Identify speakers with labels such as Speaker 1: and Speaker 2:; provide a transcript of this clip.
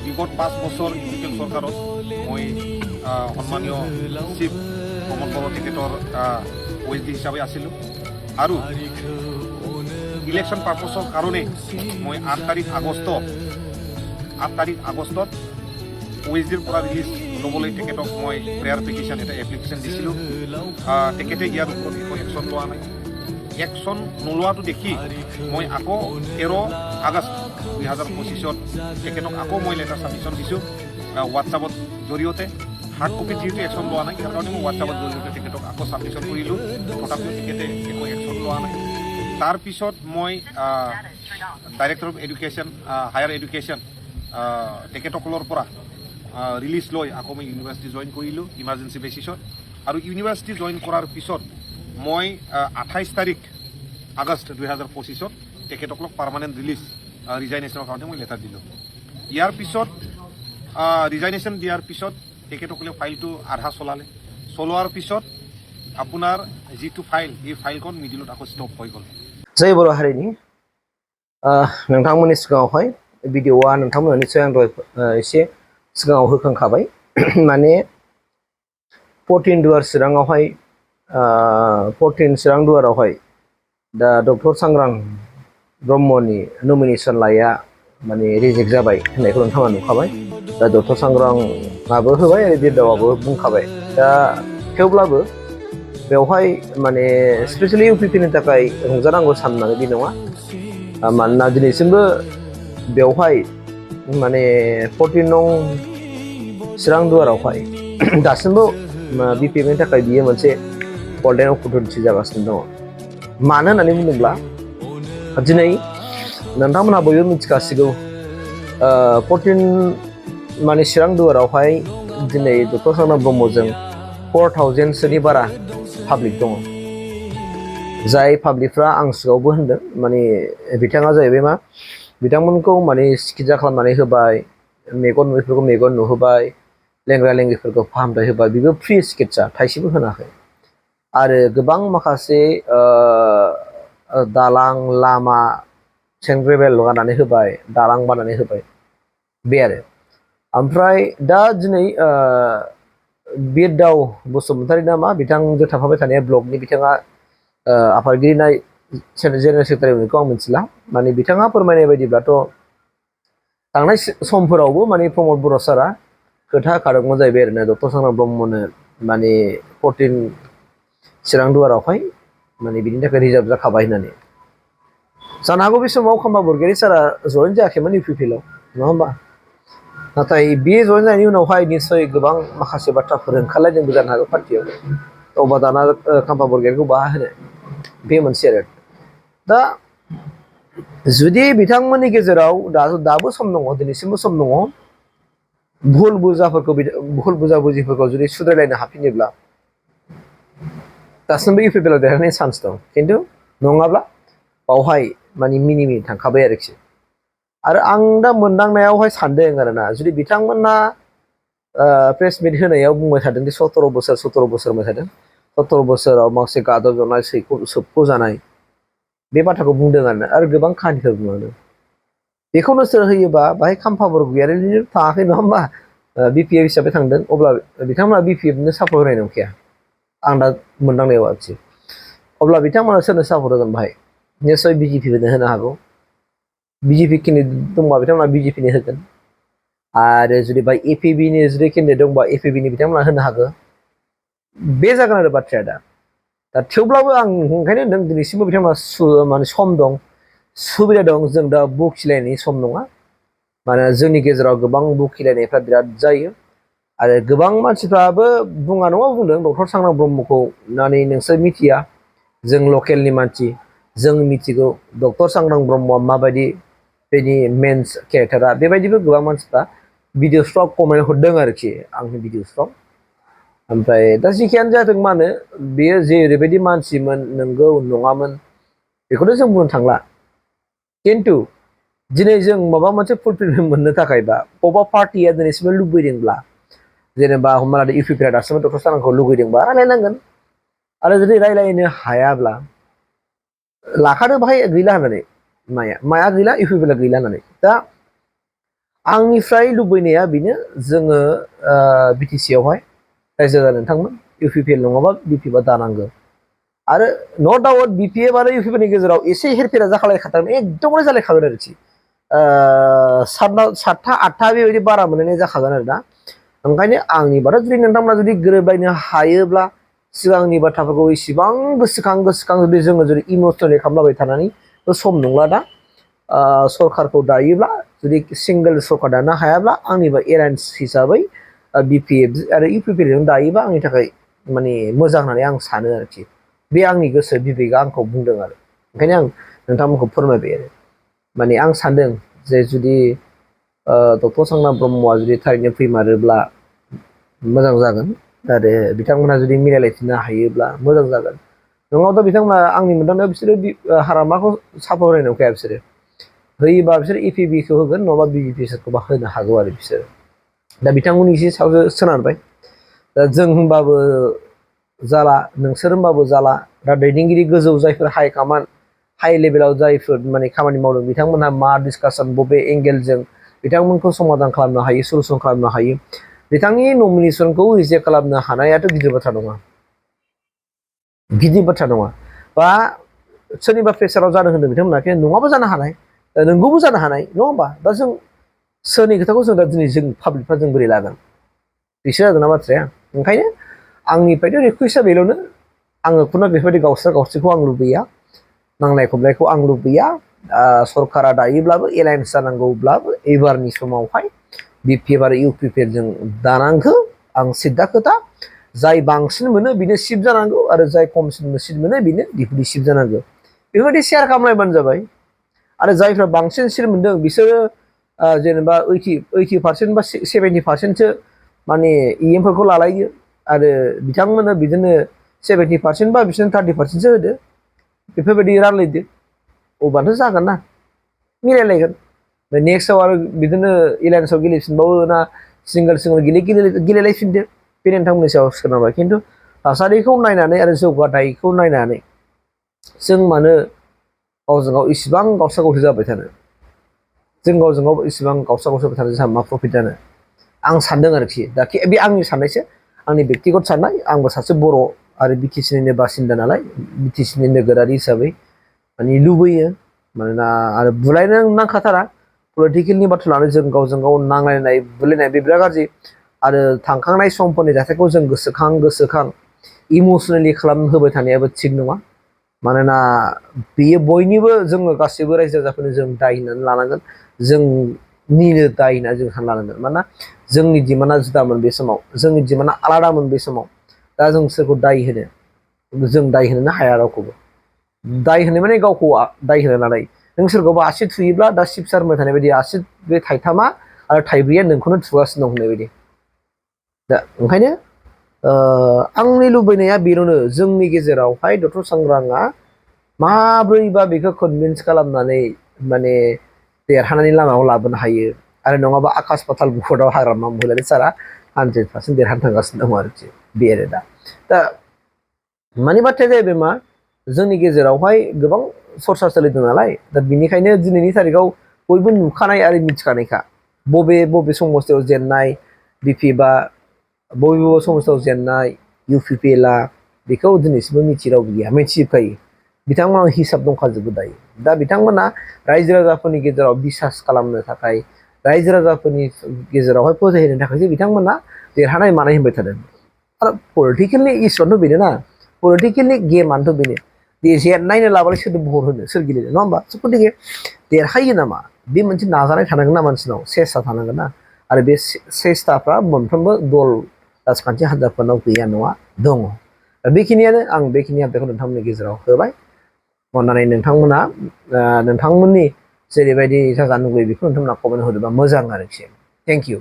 Speaker 1: বিগত 5 বছৰ ইউপিপিএল চৰকাৰত মই সন্মানীয় চিফ কমল বড়ো টিকেটৰ OSD হিচাপে আছিলোঁ আৰু ইলেকশ্যন পাৰ্পছৰ কাৰণে মই 8 তাৰিখ আগষ্টত OSDৰ পৰা ৰিলিজ ল'বলৈ তেখেতক মই প্ৰেয়াৰ পেটিশ্যন এটা এপ্লিকেশ্যন দিছিলোঁ। তেখেতে ইয়াৰ ওপৰত একো একশ্যন লোৱা নাই। একশ্যন নোলোৱাটো দেখি মই আকৌ 13 আগষ্ট 2025 তেখেতক আকৌ মই লেটাৰ ছাবমিশ্যন দিছোঁ হোৱাটছআপত জৰিয়তে। হাৰ্ড কপিত যিহেতু একশ্যন লোৱা নাই ইয়াৰ কাৰণে মই হোৱাটছআপত জৰিয়তে তেখেতক আকৌ ছাবমিশ্যন কৰিলোঁ। তথাপিও তেখেতে একো একশ্যন লোৱা নাই। তাৰপিছত মই director of education higher education তেখেতসকলৰ পৰা ৰিলিজ লৈ আকৌ মই ইউনিভাৰ্চিটি জইন কৰিলোঁ ইমাৰ্জেঞ্চি বেচিছত। আৰু ইউনিভাৰ্চিটি জইন কৰাৰ পিছত মই 28 তাৰিখ আগষ্ট 2025 তেখেতসকলক পাৰ্মানেণ্ট ৰিলিজ ৰিজাইনেশ্যনৰ কাৰণে মই লেটাৰ দিলোঁ। ইয়াৰ পিছত ৰিজাইনেশ্যন দিয়াৰ পিছত তেখেতসকলে ফাইলটো আধা চলোৱাৰ পিছত আপোনাৰ যিটো ফাইল এই ফাইলখন মিডিলত আকৌ ষ্টপ হৈ গ'ল।
Speaker 2: जय बर' हारिनि नोंथांमोननि सिगाङावहाय भिडिअ'आ नोंथांमोनहा निसय आं दहाय एसे सिगाङाव होखांखाबाय माने 14 दुवार चिराङावहाय 14 चिरां दुवारावहाय दा डक्टर सांग्रां ब्रह्मनि नमिनेसन लाया माने रिजेक्ट जाबाय होननायखौ नोंथाङा नुखाबाय। दा डक्टर सांग्रांआबो होबाय आरो बिरदावाबो बुंखाबाय। दा थेवब्लाबो बेवहाय माने स्पेशली इउपिपिनि थाखाय रंजानांगौ सान होननानै बे नङा। मानोना दिनैसिमबो बेवहाय माने 14 नं चिरां दुवारावहाय दासिमबो बिपिएफनि थाखाय बियो मोनसे गल्डेन अपरचुनिटि जागासिनो दङ। मानो होननानै बुङोब्ला दिनै नोंथांमोनहा बयबो मिथिखासिगौ 14 माने चिरां दुवारावहाय दिनै डक्टर सांग्रां ब्रह्मजों 4000 सोनि बारा पाब्लिक दङ। जाय पाब्लिकफ्रा आं सिगाङावबो होनदों माने बिथाङा जाहैबाय मा बिथांमोनखौ माने सिकित्सा खालामनानै होबाय, मेगन नुयैफोरखौ मेगन नुहोबाय, लेंग्रा लेंग्रिफोरखौ फाहामथाय होबाय। बेबो फ्रि सिकित्सा थाइसेबो होनाखै। आरो गोबां माखासे दालां लामा सेंग्रेबेल लगानानै होबाय, दालां बानायनानै होबाय बे आरो। ओमफ्राय दा दिनै बिरदाव बसुमतारी नामा बिथांजों थाफाबाय थानाय ब्लगनि बिथाङा आफादगिरि जेनेरेल सेक्रेटारि बेखौ आं मिथिला। माने बिथाङा फोरमायनाय बायदिब्लाथ' थांनाय समफोरावबो माने प्रमद बर' सारा खोथा होखादोंमोन जाहैबाय आरोना डक्टर सांग्रां ब्रह्मनो माने 14 चिरां दुवारावहाय माने बिनि थाखाय रिजार्भ जाखाबाय होननानै। जानो हागौ बे समाव खाम्फा बरगयारी सारा जयेन जायाखैमोन इउपिपिएलआव नङा होमबा? नाथाय बे जयेन जानायनि उनावहाय निस्सय गोबां माखासे बाथ्राफोर ओंखारलायदोंबो जानो हागौ पार्टियाव। अबा दाना खाम्फा बरगयारीखौ बाहा होनो बे मोनसे आरो। दा जुदि बिथांमोननि गेजेराव दाबो सम दङ, दिनैसिमबो सम दङ, भुल बुजाबुजिफोरखौ जुदि सुद्रायलायनो हाफिनोब्ला दासिमबो इउपिपिएलआव देरहानायनि चान्स दं। खिन्थु नङाब्ला बावहाय माने मिनि थांखाबाय आरोखि। आरो आं दा मोनदांनायावहाय सानदों आरोना जुदि बिथांमोना प्रेस मिट होनायाव बुंबाय थादों दि 17 बोसोर बुंबाय थादों। 17 बोसोराव माखासे गादब जानाय सोबख' जानाय बे बाथ्राखौ बुंदों आरो गोबां खाहानिफोर बुंदों। बेखौ नोजोर होयोबा बाहाय खाम्फा बरगयारी थाङाखै नङा होमबा? बिपिएफ हिसाबै थांदों। अब्ला बिथांमोना बिपिएफनो सापर्ट होनाय नंखाया आं दा मोनदांनायाव आरोखि। अब्ला बिथांमोना सोरनो सापर्ट होगोन बाहाय? निस्सय बिजेपिनो होनो हागौ। बिजेपि केन्डिडेट दंबा बिथांमोना बिजेपिनो होगोन। आरो जुदि बाय एपिबिनि जुदि केन्डिडेट दंबा एपिबिनि बिथांमोना होनो हागौ। बे जागोन आरो बाथ्राया दा थेवब्लाबो आं ओंखायनो होनदों दिनैसिमबो बिथांमोना माने सम दं, सुबिदा दं। जों दा बखिलायनायनि सम नङा। माने जोंनि गेजेराव गोबां बखिलायनायफ्रा बिराद जायो। आरो गोबां मानसिफ्राबो बुङा नङा बुंदों डक्टर सांग्रां ब्रह्मखौ माने नोंसोर मिथिया, जों लकेलनि मानसि जों मिथिगौ डक्टर सांग्रां ब्रह्मआ माबायदि बेनि मेन केरेक्टारा। बेबायदिबो गोबां मानसिफ्रा भिडिअ'सफ्राव कमेन्ट हरदों आरोखि आंनि भिडिअ'सफ्राव। ओमफ्राय दा जेखियानो जादों मानो बेयो जेरैबायदि मानसिमोन नंगौ नङामोन बेखौथ' जों बुंनो थांला। खिन्थु दिनै जों माबा मोनसे फुलफिलमेन्ट मोननो थाखायबा बबेबा पार्टिया दिनैसिमबो लुबैदोंब्ला, जेनेबा हमना लादो इउपिपिएलआ दासिमबो डक्टर सांग्रांखौ लुगैदोंबा रायलायनांगोन। आरो जुदि रायलायनो हायाब्ला लाखादो बाहाय गैला होननानै माया गैला इउपिपिएलआ गैला होननानै। दा आंनिफ्राय लुबैनाया बेनो जोङो बिटिसि आवहाय रायजो जानो नोंथांमोन UPPL नङाबा BPF दानांगौ आरो नो डाउट BPF आरो UPPL नि गेजेराव एसे हेरफेरा जाखालायखाथारगोन एकदमबारे जालायखागोन आरोखि सातथा आठथा बेबायदि बारा मोननाय जाखागोन आरो दा ओंखायनो आंनि बाथ्रा जुदि नोंथांमोना जुदि गोरोबलायनो हायोब्ला सिगांनि बाथ्राफोरखौ इसिबां गोसोखां जुदि जोङो जुदि इमसनेलि खालामलाबाय थानानै सम नंला दा सरखारखौ दायोब्ला जुदि सिंगोल सरखार दानो हायाब्ला आंनिबा एलायन्स हिसाबै BPF आरो UPPL जों दायोबा आंनि थाखाय माने मोजां होननानै आं सानो आरोखि बे आंनि गोसो बिबेगा आंखौ बुंदों आरो ओंखायनो आं नोंथांमोनखौ फोरमायबाय आरो माने आं सानदों जे जुदि डक्टर सांग्रां ब्रह्मआ जुदि थारैनो फैमारोब्ला मोजां जागोन आरो बिथांमोनहा जुदि मिलायलायफिननो हायोब्ला मोजां जागोन नङाब्ला बिथांमोना आंनि मोनदांनायाव बिसोरो हारामाखौ सापर्ट होनाय नंखाया बिसोरो होयोबा बिसोर EPB खौ होगोन नङाबा BJP सोरखौबा होनो हागौ आरो बिसोर दा बिथांमोननि एसे सायावसो सोनारबाय दा जों होनबाबो जाला नोंसोर होनबाबो जाला दा दैदेनगिरि गोजौ जायफोर हाइ लेभेलाव जायफोर माने खामानि मावदों बिथांमोनहा मा डिसकासन बबे एंगेलजों बिथांमोनखौ समाधान खालामनो हायो सलुसन खालामनो हायो बिथांनि नमिनेसनखौ रिजेक्ट खालामनो हानायाथ' गिदिर बाथ्रा नङा बा सोरनिबा प्रेसाराव जादों होनदों बिथांमोना नङाबो जानो हानाय नोंगौबो जानो हानाय नङा होमबा दा जों सोरनि खोथाखौ जों दा दिनै जों पाब्लिकफ्रा जों बोरै लागोन बिसो जादों ना बाथ्राया ओंखायनो आंनिफ्रायथ' रिकुवेस्टआ बेल'नो आङो खुनु बेफोरबायदि गावस्रा गावस्रिखौ आं लुबैया नांलाय खमलायखौ आं लुबैया सरकारा दायोब्लाबो एलायन्स जानांगौब्लाबो एबारनि समावहाय BPF आरो UPPL जों दानांगौ आं सिद्दा खोथा जाय बांसिन मोनो बेनो सिट जानांगौ आरो जाय खमसिन सिट मोनो बेनो डिपुटि सिट जानांगौ बेफोरबायदि शेयार खालामलायबानो जाबाय आरो जायफ्रा बांसिन सिट मोनदों बिसोरो जेनेबा 80% बा 70%सो माने EMफोरखौ लालायो आरो बिथांमोननो बिदिनो 70% बा बिसोरनो 30%सो होदो बेफोरबायदि रानलायदो अब्लाथ' जागोन ना मिलायलायगोन नेक्स्टआव आरो बिदिनो एलायन्सआव गेलेफिनबावो ना सिंगोल गेलेलायफिनदो बे नोंथांमोननि सायाव सोनारबाय खिन्थु थासारिखौ नायनानै आरो जौगाथायखौ नायनानै जों मानो गावजों गाव इसिबां गावसा गावसि जाबाय थानो जों गावजों गाव इसिबां गावसा गावसि जाबाय थानो जोंहा मा प्रफिट जानो आं सानदों आरोखि दा बे आंनि साननायसो आंनि बेक्तिगत साननाय आंबो सासे बर' आरो BTCनिनो बासिन्दा नालाय BTCनि नोगोरारि हिसाबै माने लुबैयो मानोना आरो बुलायनो नांखाथारा पलिटिकेलनि बाथ्रा लानानै जों गावजों गाव नांलायनाय बुलायनाय बे बिराद गाज्रि आरो थांखांनाय समफोरनि जाथायखौ जों गोसोखां इमसनेलि खालामनो होबाय थानायाबो थिग नङा मानोना बेयो बयनिबो जोङो गासैबो रायजो राजाफोरनो जों दाय होननानै लानांगोन जोंनिनो दाय होनना जों सानना लानांगोन मानोना जोंनि डिमान्डआ जुदामोन बे समाव जोंनि डिमान्डआ आलादामोन बे समाव दा जों सोरखौ दाय होनो जों दाय होनोनो हाया रावखौबो दाय होनो माने गावखौ दाय होनो लानाय नों सोरखौबा आसि थुयोब्ला दा सिपसार होनबाय थानाय बायदि आसि बे थाइथामा आरो थाइब्रैया नोंखौनो थुगासिनो दं होननाय बायदि दा ओंखायनो आंनि लुबैनाया बेल'नो जोंनि गेजेरावहाय डक्टर सांग्रांआ माब्रैबा बेखौ कनभिन्स खालामनानै माने देरहानायनि लामायाव लाबोनो हायो आरो नङाबा आकाश पाताल बर्डआव हाग्रामा महिलारि सारा 100% देरहानो थांगासिनो दं आरोखि बे आरो दा मानि बाथ्राया जाहैबाय मा जोंनि गेजेरावहाय गोबां सरसा सोलिदों नालाय दा बिनिखायनो दिनैनि थारिखाव बयबो नुखानाय आरो मिथिखानायखा बबे समस्थियाव जेननाय BPFआ बबे समस्थियाव जेननाय UPPLआ बेखौ दिनैसिमबो मिथि रावबो गैया मिथिजोबखायो बिथांमोनहा हिसाब दंखाजोबो दायो दा बिथांमोना रायजो राजाफोरनि गेजेराव बिसास खालामनो थाखाय रायजो राजाफोरनि गेजेरावहाय फोथायहोनो थाखायसो बिथांमोना देरहानाय मानाय होनबाय थादों आरो पलिटिकेलनि इस्युआनोथ' बेनो ना पलिटिकेलनि गेमानोथ' बेनो दे जेननायनो लाबालाय सोरजों भट होनो सोर गेलेनो नङा होमबा गतिके देरहायो नामा बे मोनसे नाजानाय थानांगोन ना मानसिनाव सेस्था थानांगोन ना आरो बे सेस्टाफ्रा मोनफ्रोमबो दल राजखान्थि हान्जाफोरनाव गैया नङा दङ दा बेखिनियानो आं बेखिनि हाबाखौ नोंथांमोननि गेजेराव होबाय अन्नानै नोंथांमोना नोंथांमोननि जेरैबायदि जाजानो लुबैयो बेखौ नोंथांमोना कमेन्ट होदोंबा मोजां आरोखि थेंक इउ